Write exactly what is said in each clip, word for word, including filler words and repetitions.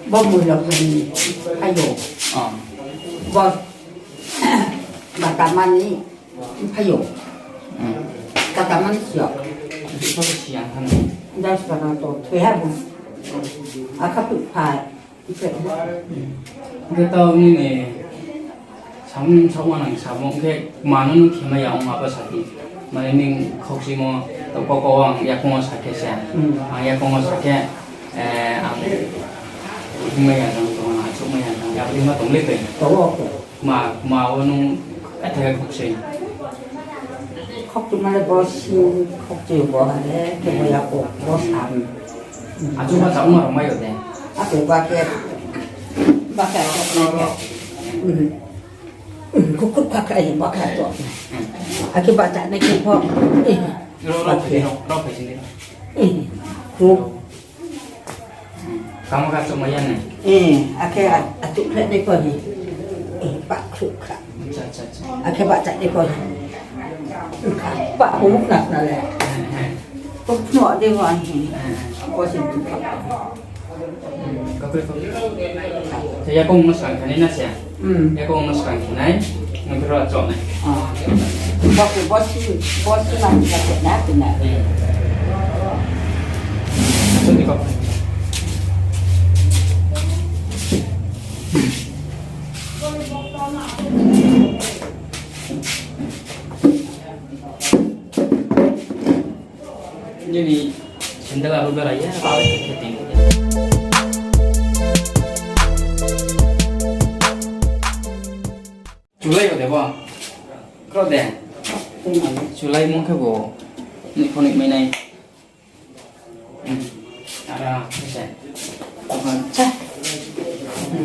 Bo mui rao ni phaio. Bo batama ni phaio. Batama ni sio. Dai sara to thoi ha bo. Akha phuh phai. Khe tao nini samung saohma nang samung khe mano nung khemai ya ong abo sa di. Mane nini khokchimo to koko ang yakoung wo sa khe se. Ang yakoung wo sa khe, ang hingmai ya jang tong, ang achouhmai ya jang, abo dei ma tong le tei. Ma, ma wo nung kathai khe khokchi. Khokchi mane bo sing khokchi bo hale, khe bo yakoung bo sa. Achu ba cha ongma rao mai yo de. Achu ba khe, ba khe, kukur kha kha, ba khe to. Akhe ba cha nai khe pho. Ro, ro, ro, ro, ro. Kamo ka chukmai ya nai? Akhe a, achuk khlai nai pho hi. Ba khruh kha. Akhe ba cha nai pho hi. Ba khruh na na le. Ko phnuh de wa hi. Ko sin tu kha. Yakoung no skang khanai na se? Yakoung no skang khanai, nung khe ro achouh nai. Bo khe bo si, bo si ma ni khe na, khe na. Achouh di kau. Nini sandal aro berai ya, aro khe ting. Chulai yo de bo? Kro de? Chulai mung khe bo. Ni phone mai nai. Ara, khe se. Cha.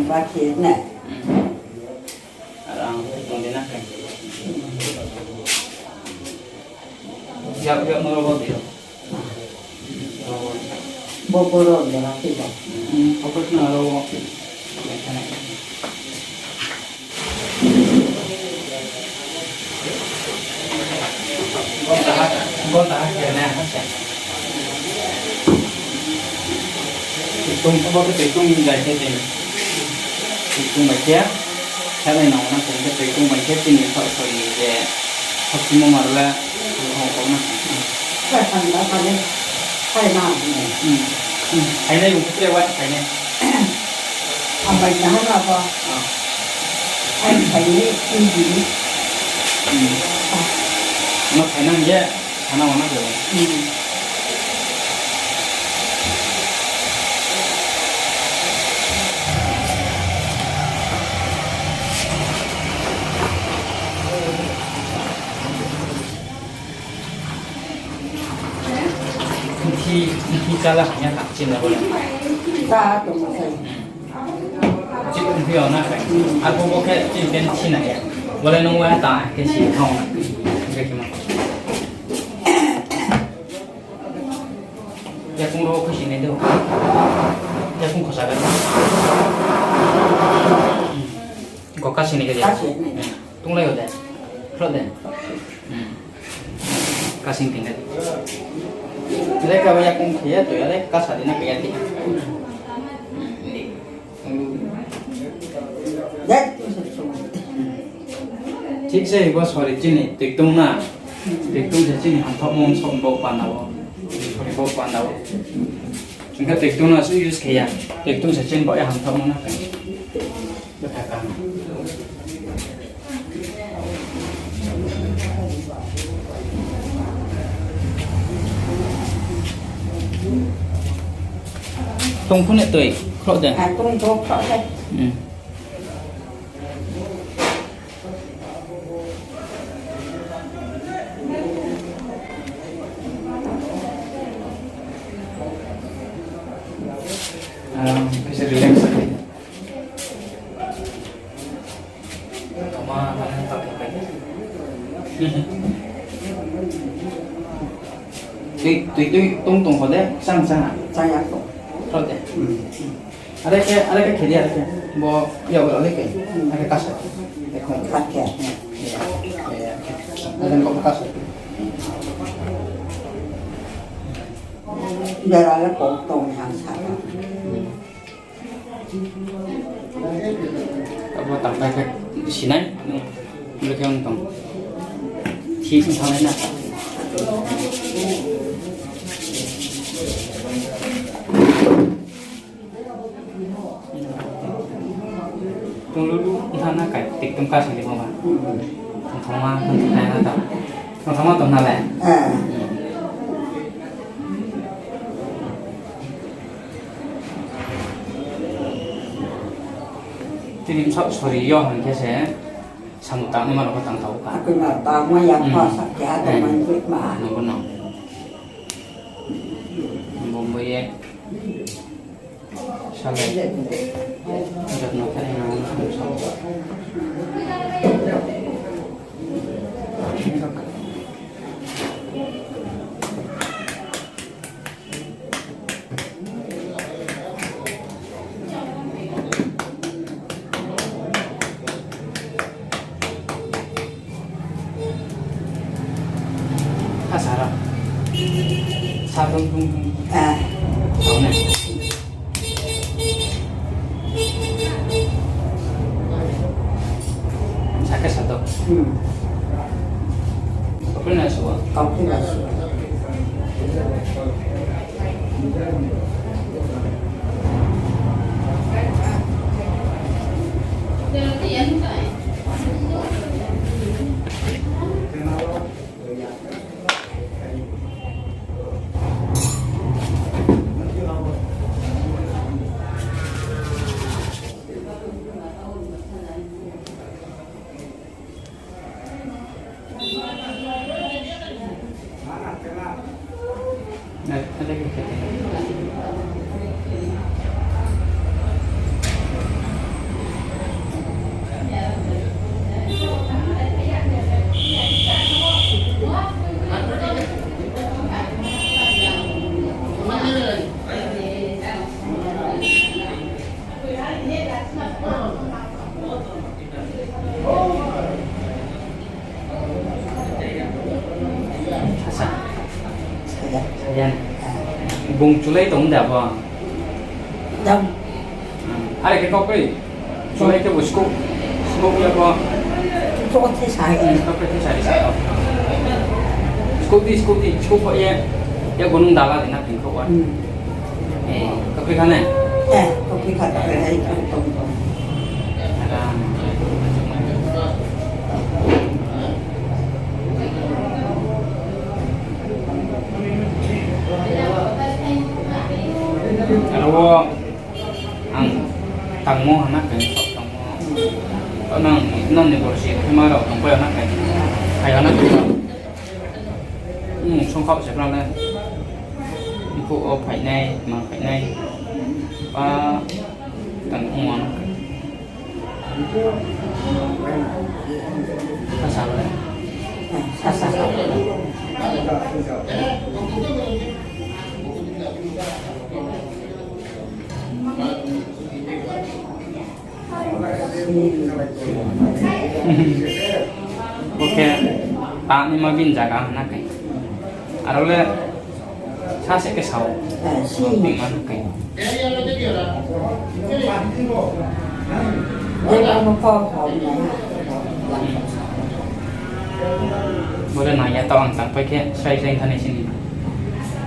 Ba khe na. Ara, tong de na khe. Yak, yak, no, ro, ro, de. Bo, bo, ro, de, ra, khe, ba. Hmm, bo, bo, no, ro, ro. Bo, ta, bo, ta, khe, na, ha, se. Tong, bo, khe, tong, jai, khe, jai. Tong, bai, khe. Khe nai nang na kong khe tui tong bai khe chini thaoh soi ni je khokchimo mar le tong kong na. Khe thang da thang ni. Khai na. Hmm. Hmm. Khai nai yung khe wa khai nai. Ang bai na ha na ba. Ah. Ai khai ni in di ni. Hmm. Ah. No khai na ye. Sana wana khe. Hmm. Nthi, nthi chala hanya tak chin na bole. Ta to ma sai. Hmm. Chik nthi ona kai. Ako bo khe chin pen chin na ya. Bole nung wa ta ke si thong na. Ke ma. Yakung ro khusi nai do. Yakung khosa ga. Ko kasi ni ke dia. Kasi ni. Tung lai yo de. Pro de. Hmm. Kasing ting de. Lai ka yakung khia to ya lai kasa di na kaya ti. Thik se bo sori chini tiktung na. Tiktung se chini hamthokmo song bo panda wo. Sori bo panda wo. Engkha tiktung na se use khe ya. Tiktung se chini bo ya hamthokmo na khe. Bwtha kaham. Tong phone tui, khroh de. Ah, tong, tong, khroh de. Hmm. Aram, kisa relax. Tui, tui, tui, tong tong kho de, chang, chang. Chang ya tong. Tho de. Hmm. Are khe, are khe khedi, are khe. Bo, ya, bo, are khe. Are khe kasa. Are khe. Kasa. Ya, ya, ya. Are khe kasa. Bera le pok tong yang sa. Abo tangpai khe sinai, brekhe ong tong. Thik ong thangnai na. Tong lulu ong thang na kai, tik tong ka sing di mo ba. Tongthoma, tongthoma na ta. Tongthoma tong na le. Tini bsaoh sori yo hing khe se, samung tangnaima rao pho tang thaoh kha. Akoi ma tangma ya pho, sa keha tongmani khe ma. Nungbo no. Bo bo ye. Salai. Jotno khe nang sa. Asa ra. Sa tung tung tung. Sa ne. Sa khe sa do. Kauphi na suh. Kauphi na suh. Asa. Saya. Saya. Bung chulai tong da bo? Dam. Are khe kau kri. Chulai khe bo scope, scope ya bo. Scope the sa. Hmm, scope the sa, sa. Scope di, scope di, scope pho ye. Ya bo nung dala di na ping kau wa. Hmm. Eh, kau kri kha ne? Eh, kau kri kha, kau kri hai kau tong tong. Ada. Aro wo ang tangmo hana khe, tangmo. Nang, nang ni borsi khe ma rao tongpai hana khe. Hai hana khe. Hmm, songkhaoh se brang le. Mphuh wo phainai, ma phainai. Pa, tang ong hana khe. Sasa le. Sasa. Bo khe tangnaima bini zaga hana khe. Aro le sa se khe sao. Tangma hana khe. Bo le nang ya tao ang tangpai khe srai srai thani sini.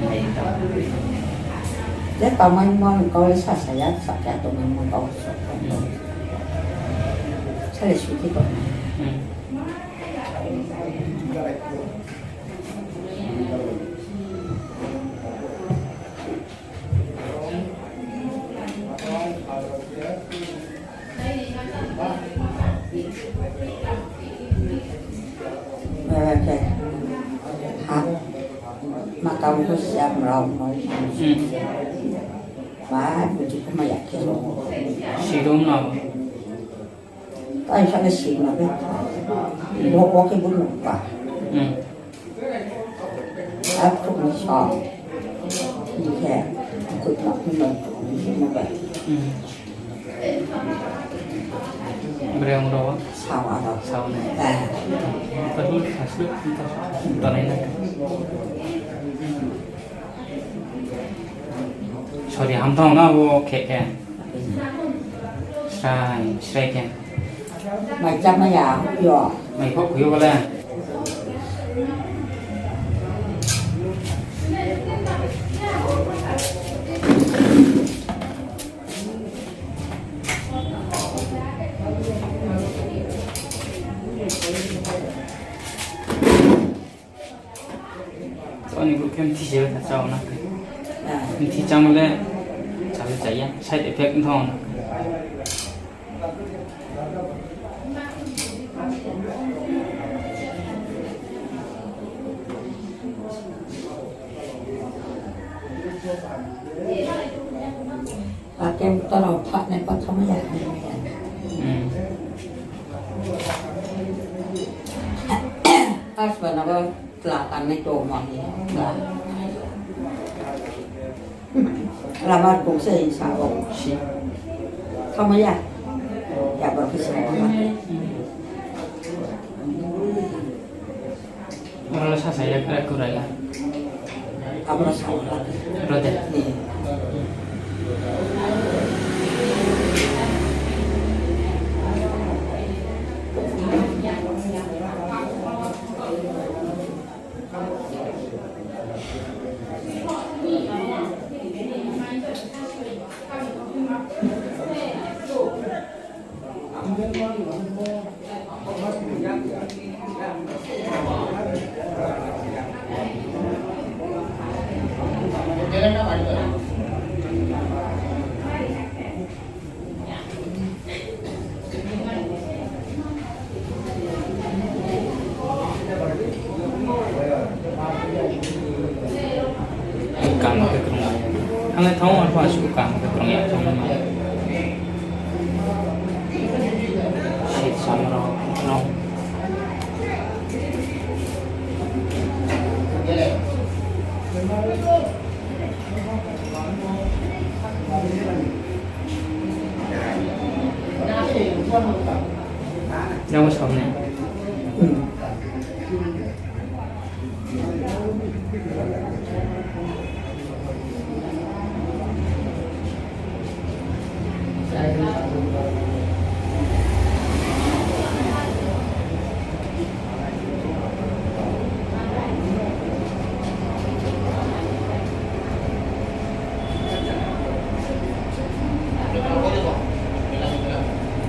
Nai ya tao. Je tangmaimo kau le sasa ya, sakya tangmaimo kau. Sale suti tong. Hmm. Eh, khe. Ha. Matang ko siap rau noi. Hmm. Ba, buju ko ma ya khe. Sidong na. Tai sa le sima be. Bo, bo khe bo nuh ba. Hmm. Akhuk ni sa. Ni khe, akhuk ma ni ma ni ma ba. Hmm. Breng ro. Sawa ro. Sawa ne. Eh. Ta dul, ta slu, ta slu. Ta nai na. Sorry, hamthang na bo khe khe. Srai, srai khe. Mai chámai ya, yo. Mai kho khuyo bole. Ani brouh khe mthi se le chá na khe. Mthi chámo le chá le chá ya, side effect ong thanng na khe. Ake to rao phahnai pa thamai ya, thamai ya. Hmm. Asba na ba tla tangnai tongmo ni ba. Lama kong se sa o si. Thamai ya. Ya ba khe sa o. Oro le sasa ya kra kurai la. Abro sa o la. Ro de. Kamo khe krung ya. Ang le thang, arphuh asuh kamo khe krung ya thang ma. Sit sam rao, rao. Yang mo sam ne?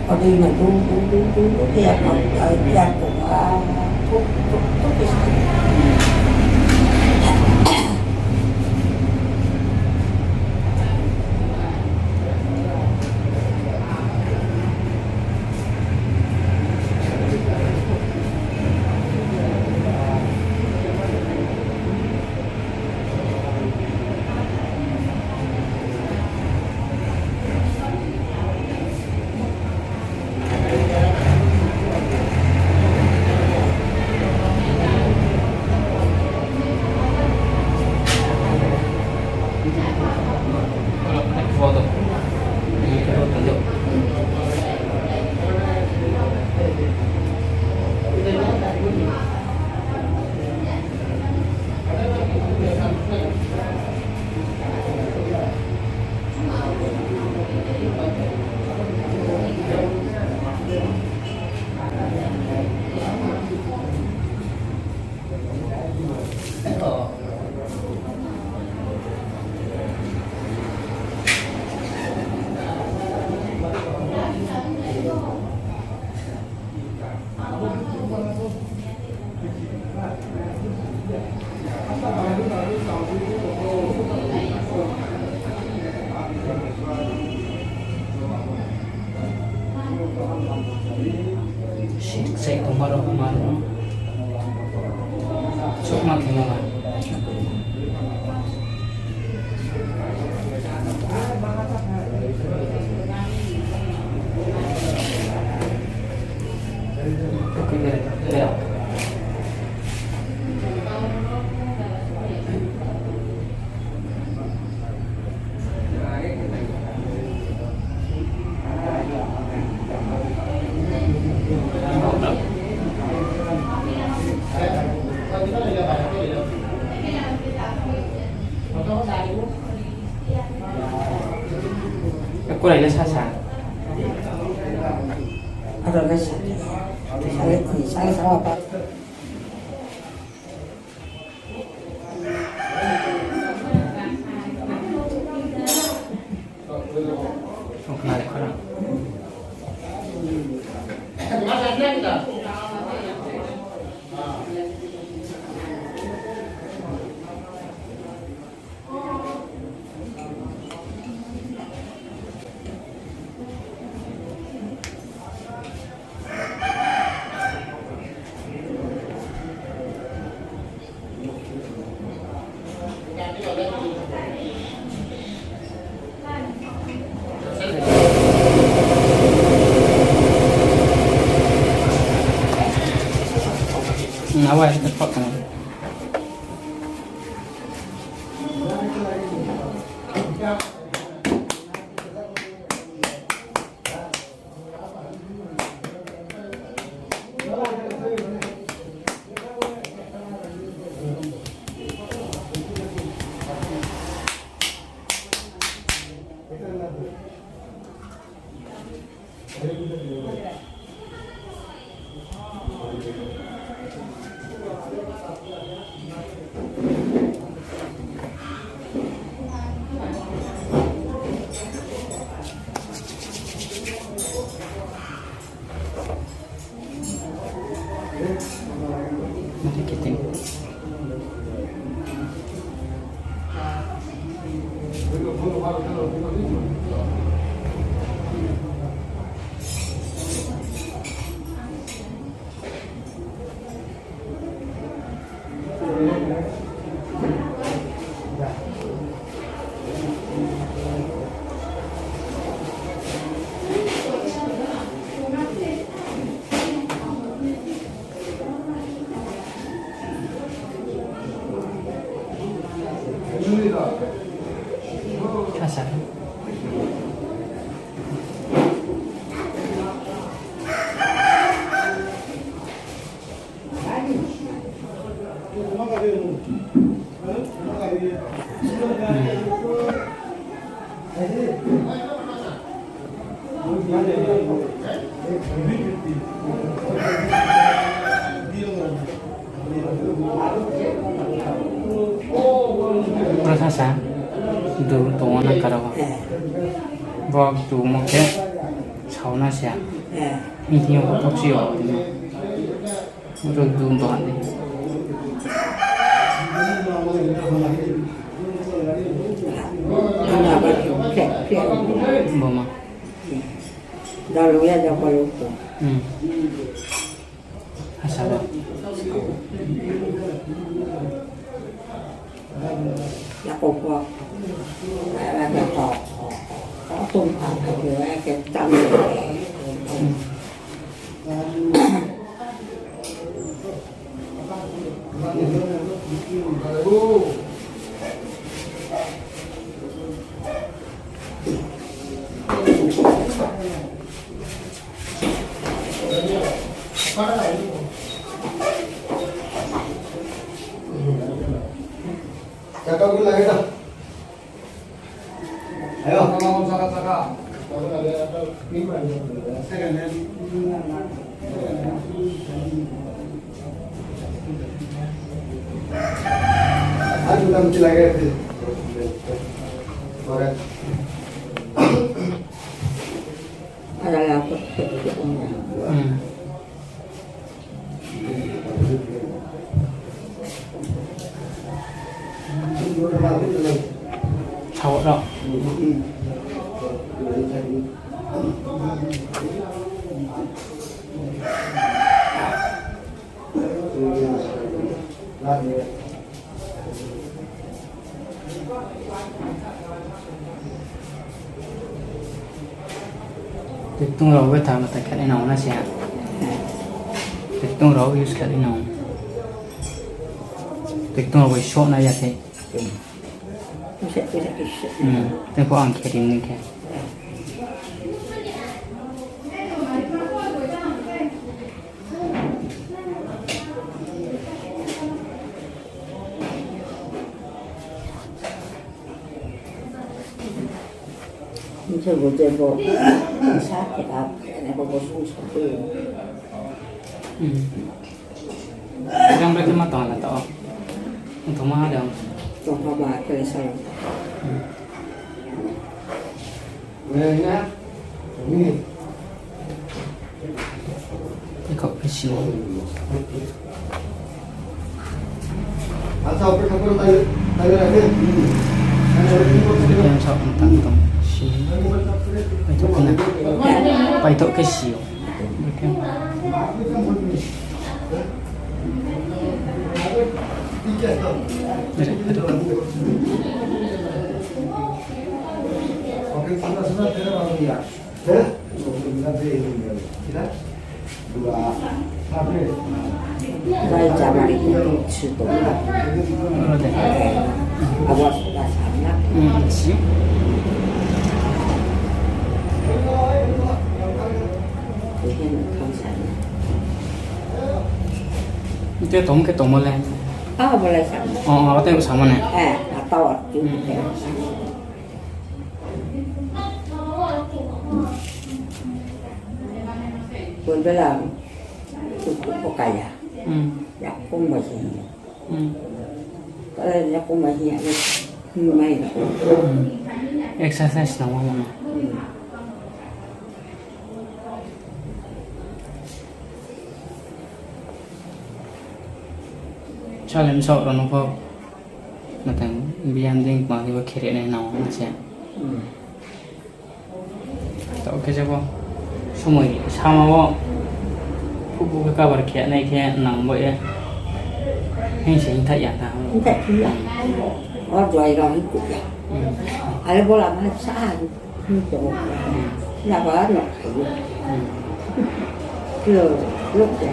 Abo no du, du, du, du, du, ya ko, ya ko, ah, thuk, thuk, thuk, thuk. Sik sai tongma rao ma rao. Chukma khe ma ba. Kurai le sasa. Awa, ini kok kan. Asa. Oro sasa, du tongmo na karo. Bo du mo khe saona se. Bini thing yo bo thokchi yo. Oro du tong ha di. Boma. Dalung ya ja palu to. Hmm. Asa ba. Ya ko ko. Ya ko ko. Ko tum pa ko ya ke tam. Hmm. Hmm. Sao rao. Toitung rao betha mata khe nai nang na se ha. Toitung rao use khe nai nang. Toitung rao bai soh nai ya khe. Hmm. Tei pho ang khe ri ni khe. Se bo je bo, sa khe ap, ene bo bo sung sa khe. Hmm. Jang brekhe ma tong la to. Tong ma ha dong. Tong ma ba khe sa. Hmm. Ikau khe si o. Yang sa tang tong si. Paithoh khe na. Paithoh khe si o. Bai jamari khe tong si tong na. Abo suda sa na. Hmm, si. Khe no thang sa na. Ite tong khe tongmo le. Ah, bo le sa na. Oh, oh, abo tei bo samo ne. Eh, atao atu. Hmm. Bebela, tu ko kaya. Hmm. Yakung ba si. Hmm. Kala yakung ba si, ya, ni mai na. Hmm. Exercise nang ma. Hmm. Salem sok rao no pho. Matang biyan ding ma khe bo khere nai nang ma se. Hmm. Taoh khe jabo somoi sama wo phuh phuh khe cover khe nai khe nang bo ye. Hing se hing thaih ya ta. Hing thaih ya. O joi rao hing kuh ya. Hmm. Are bola mane sa ha. Hing tong. Hmm. Naba no khayo. Hmm. Klo, klo khe.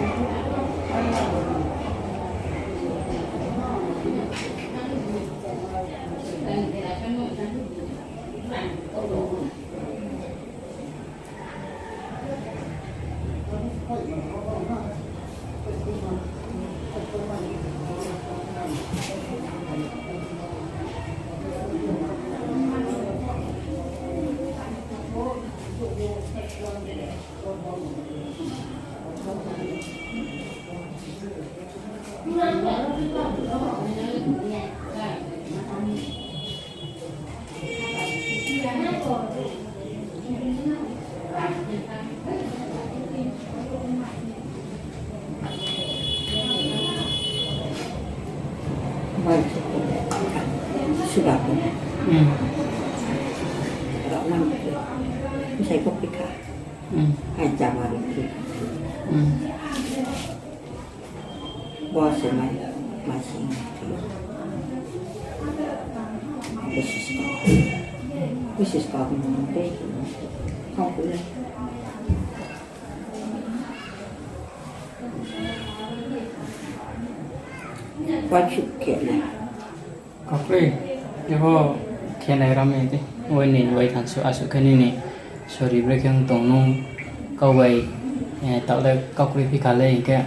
Mai se ko, suga ko. Hmm. Rao nang ko. Sai ko pika. Hmm. Ai jamari ki. Hmm. Bo se mai, mai sing. Bo se ska. Bo se ska ko mo te. Kau ko le. Wachu khe na. Kakroi, jepho khe nai ram ye di. Wai ni wai thansu asuh khe nini sori brekhe ong tong nung kau bai, eh, taoh le kakroi phi kha le hing khe,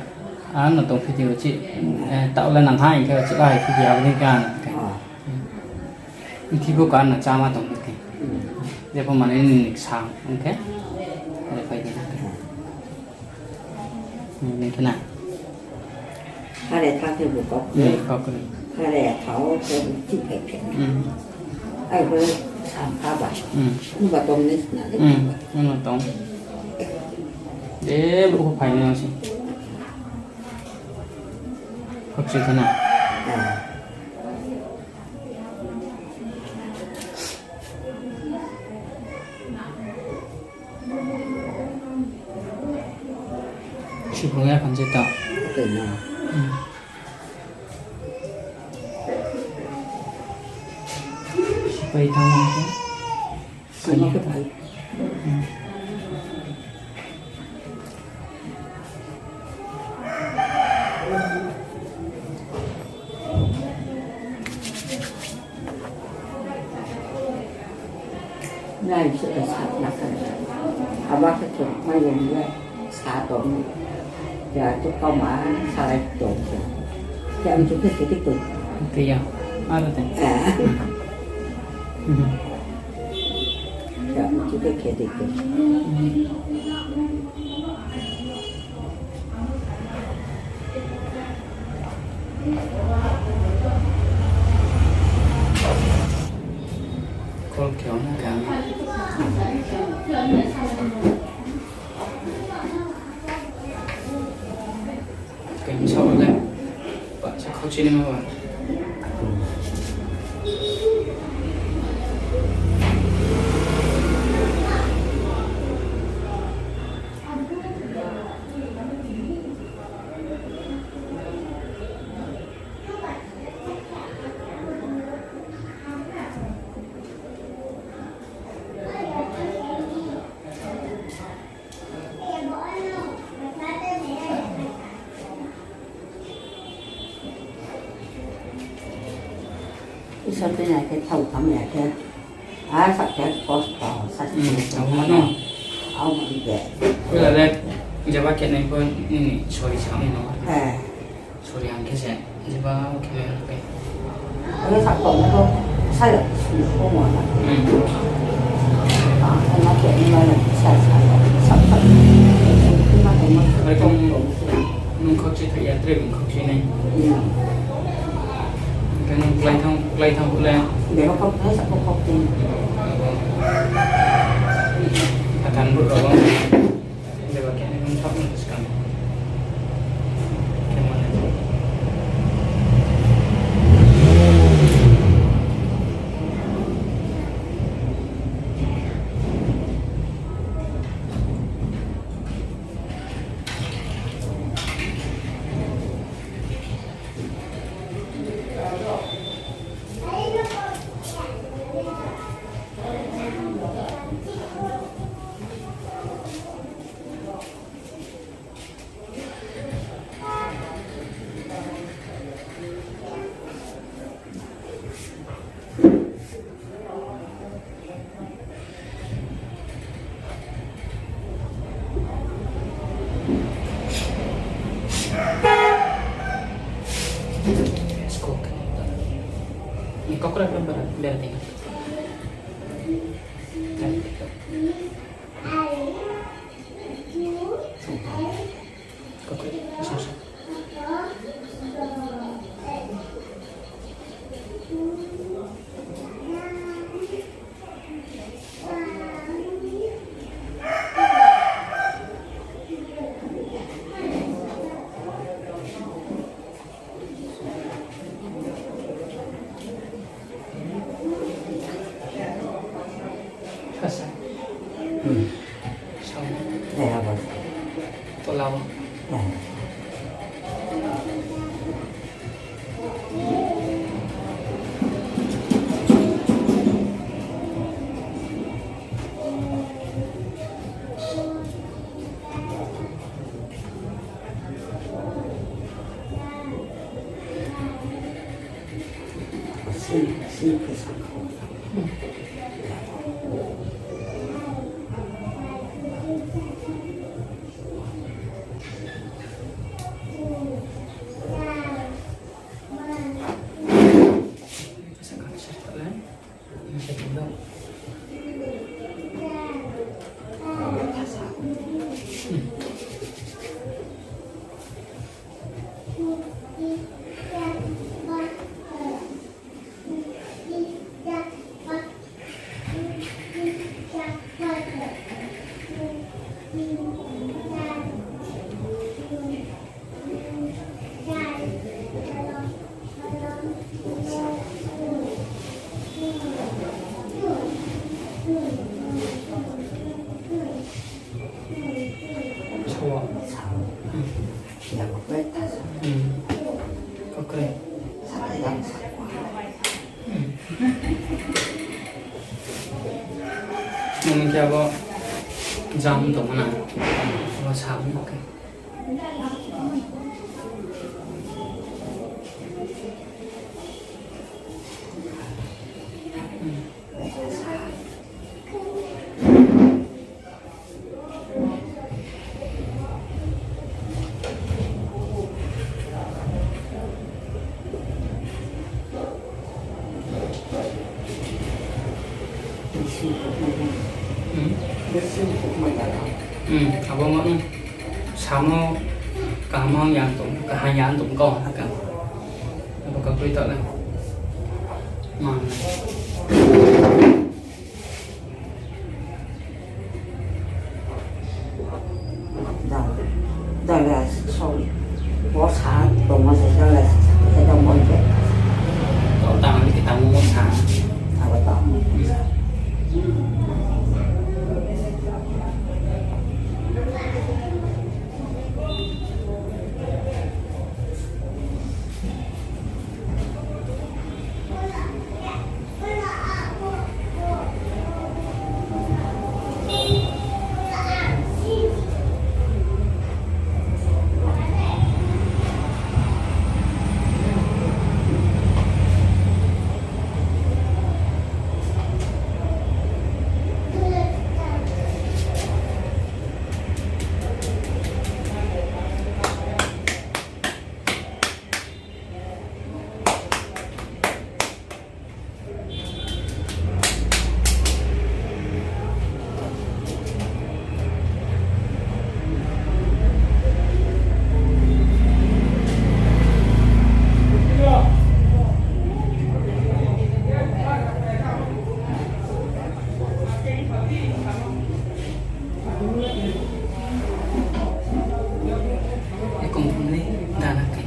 ano tong phi di uchih, eh, taoh le nang ha hing khe uchih la hai phi di abo dei khe ano khe. Ah. Mthi bo ka ano cháma tong khe. Hmm. Jepho mane nini ksa ong khe. Are phai di na khe. Hmm, nini khe na. Are tha khe bo kau. Hmm, kau khe. Are tha o khe bo chih phai khe. Hmm. Ai bo sam kha ba. Hmm. Nungba tong ni sna le. Hmm, nungba tong. E, bo kho phai ni si. Kau chih khe na. Ah. Sibung ya khan se ta. Oke, na. Hmm. Sipai thanng khe. Sima khe phai. Hmm. Nai se sa na kha. Aba khe chung mai yong le sa tong. Ya tu kau ma salai tong. Ya ang chu khe khe tong. Khe ya. Aro te. Eh. Hmm. Ya ang chu Khe khe di khe. Call khe ong khe. Khe bsa le, bahcha khaukchui naima ba. Isor tui nai khe thao tham ya khe. A sa khe kosto, sa khe Hmm, kosto. Abo no. Abo no de. Pura le, jeba khe nai pho, nini sori sa nai no. Eh. Sori ang khe se, jeba khe nai khe. Abo sa khe no, sa ya, si ko mo na. Hmm. Ah, na khe ni ma na, sa, sa, sa, sa. Ari kong, nung khaukchui thai ya, tre nung khaukchui nai. Hmm. Khe nung klái thang, klái thang pule. Bero kok thai sa kok kok tin. Abo. Athan bu rao. Deba khe nung thok nung skang. Khe mane. Kokra kan bara bera tinggal. Kasa. Hmm. Sao. Eh, apa? Tola apa? Eh. Sao. Hmm. Kokre. Hmm. Nung khe abo jam tongmo na? Abo sa, okay. Hmm, abo ma, hmm. Samo kaham yang tong, kaham yang tong kau ha ka. Abo ka koi ta le. Ma. Dale, dale, sorry. Bo sa tongmo se dale, se tongmo se. Kau tang ni kita mo sa. Abo tang. Ekong ni dana ke.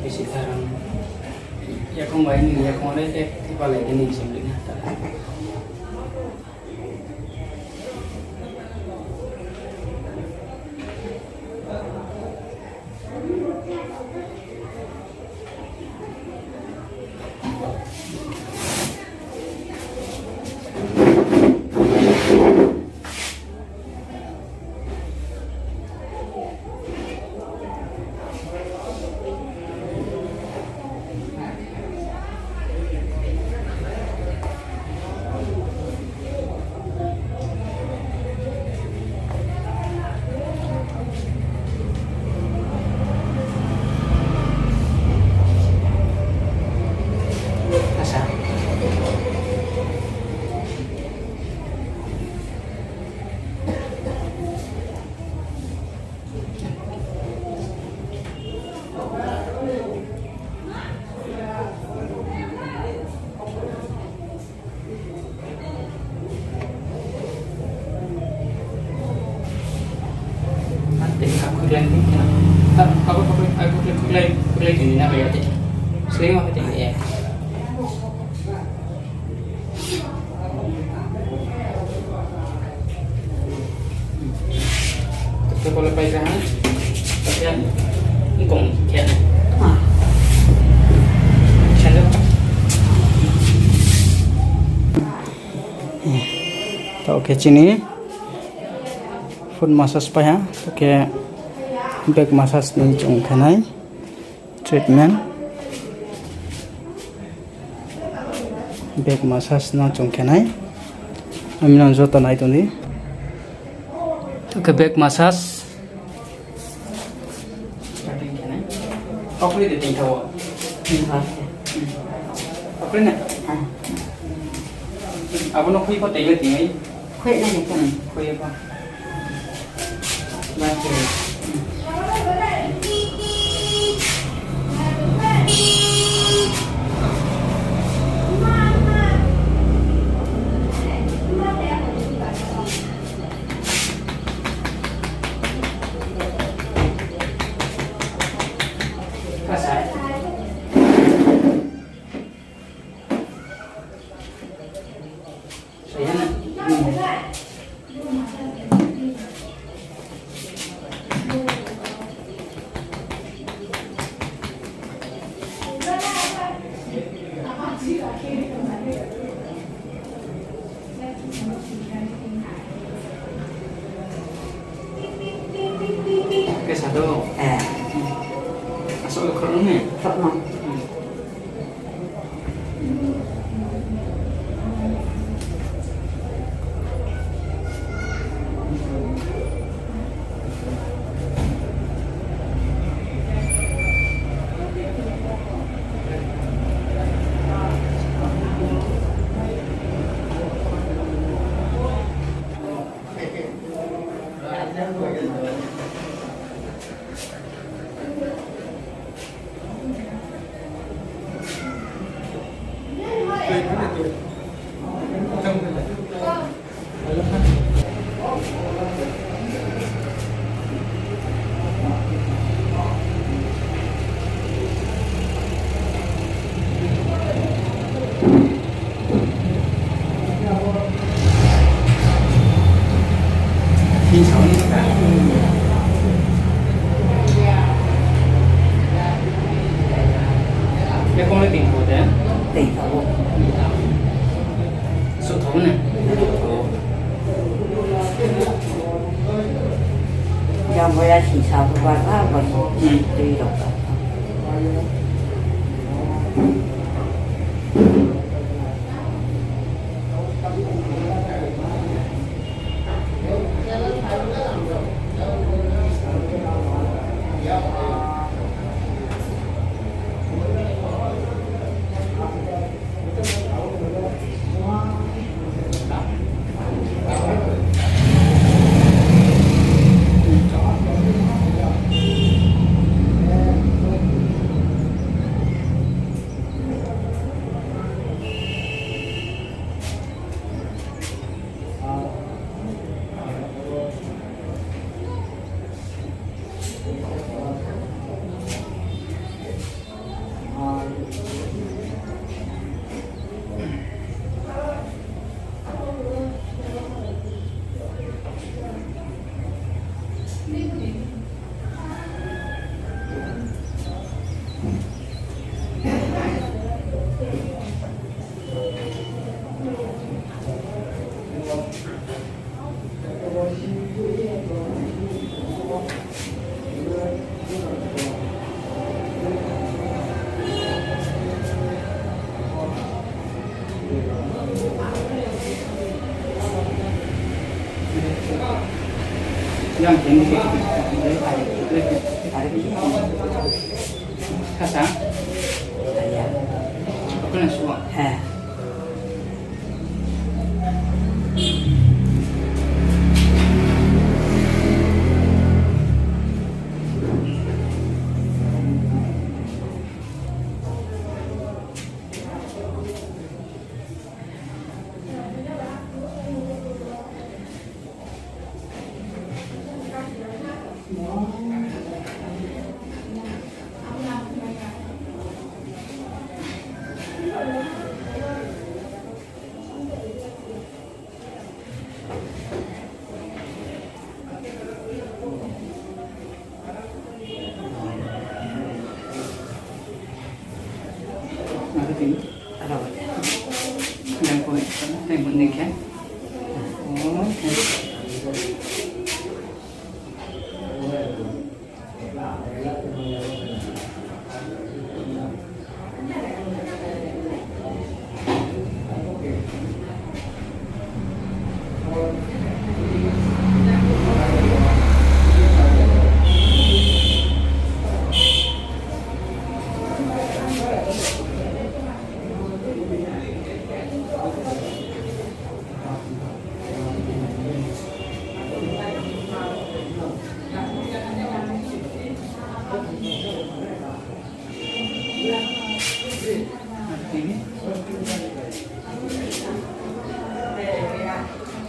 Bisi tarang. Yakong bai ni, yakong le ek, tipa lai ni sim ni na ta. Asa. Ate, aku khuklai ni, aku, aku, aku khuklai, khuklai, khuklai ni na, ya, te. Sling ma, te, ya. Te, kalau pai ka, ha? Tapi, ya, engkong, ya. Ah. Sandal. Taoh khe chini foot massage pai ha, taoh khe back massage ni chung khe nai treatment. Back massage no chung khe nai. Ami no joto nai tong di. Taoh khe back massage. Okri de tei thaoh. Okri na? Abo no khui pho tei le tei nai. Khui na ni. Hmm, khui pho. Khe sa do. Eh. Asok le khoroknoi ni? Khoroknoi. Hmm. Yakong le tingkho de? Tingkho. Suh thou ne? Suh thou. Jang boya sisa bubar ha, bor. Hmm. Tui rok. Yang khe ni khe. Khasa? Aya. Apa na suwa? He.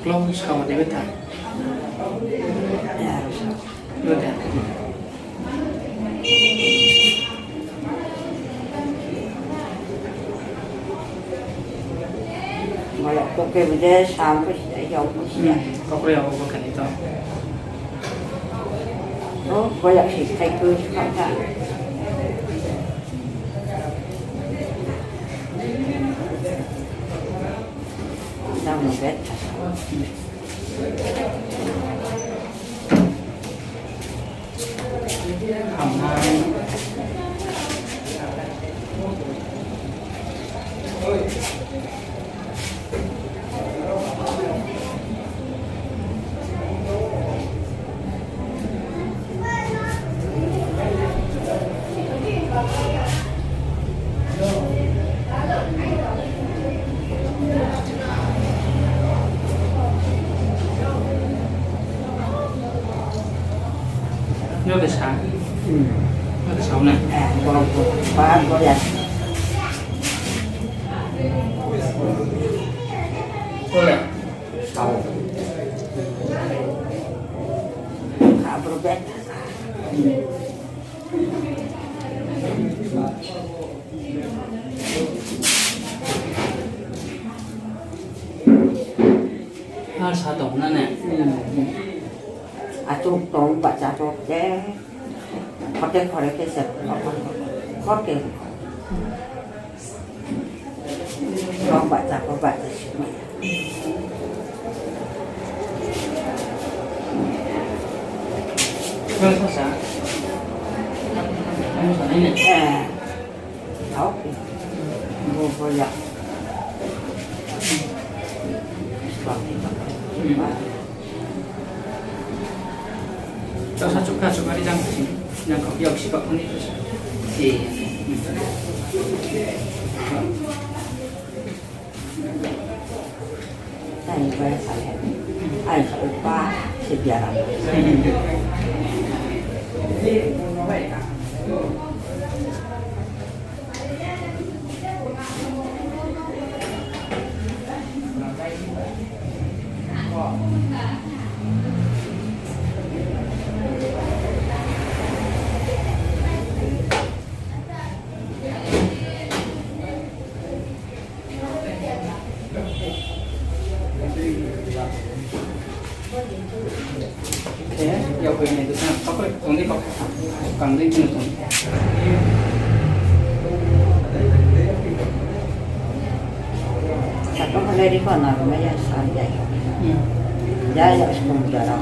Klong sao de beta. Beta. Boya kokre bude sam ko si, yau ko si. Hmm, kokre yau ko kani to. Oh, boya si, thai ko si kau ta. Dam no bet. Yo de sa. Hmm. Yo de sa na. Eh, bo, bo, ba, bo ya. Ar sa tong na ne? Achuk tong, bahcha tong de. Khote khore khe se, khote. Tong bahcha, khote bahcha se. Kau sa sa? Kau sa nai ne? Eh. Tau. Bo bo ya. Tau sa chukha chukha ri jang sing. Jang kau yak si bak ni sa. Eh. Tani bai sa le. Ai sa upa se biaram. Saka khalai ri kho na ro mai ya sa ya. Ya ya skum jara.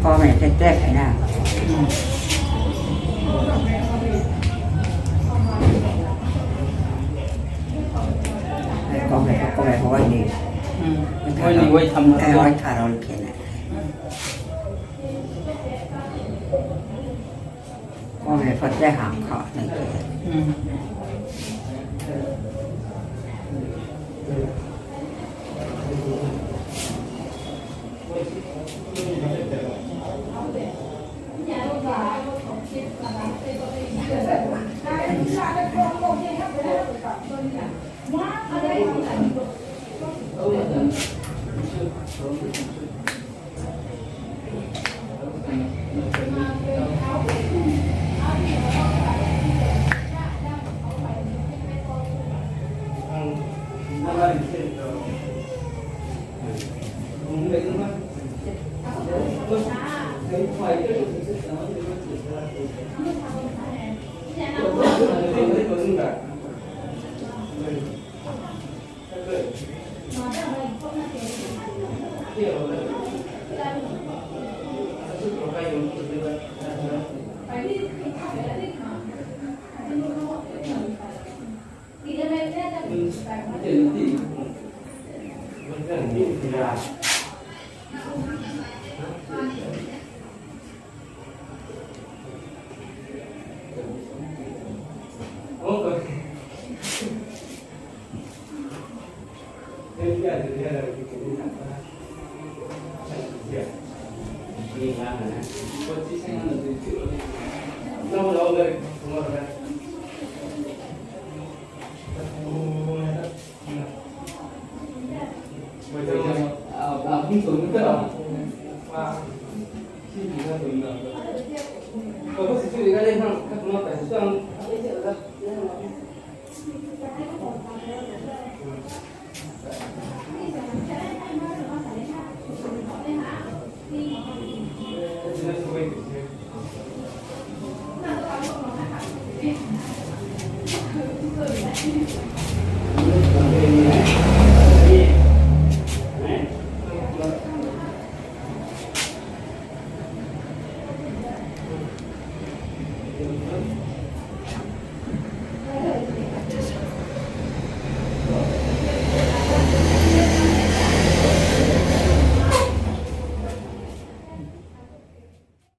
Kome khe tek na. Kome, kome, wai ni. Hmm. Wai ni, wai tham. Eh, wai tham khe na. Kome pho te ham kha nai khe. Hmm.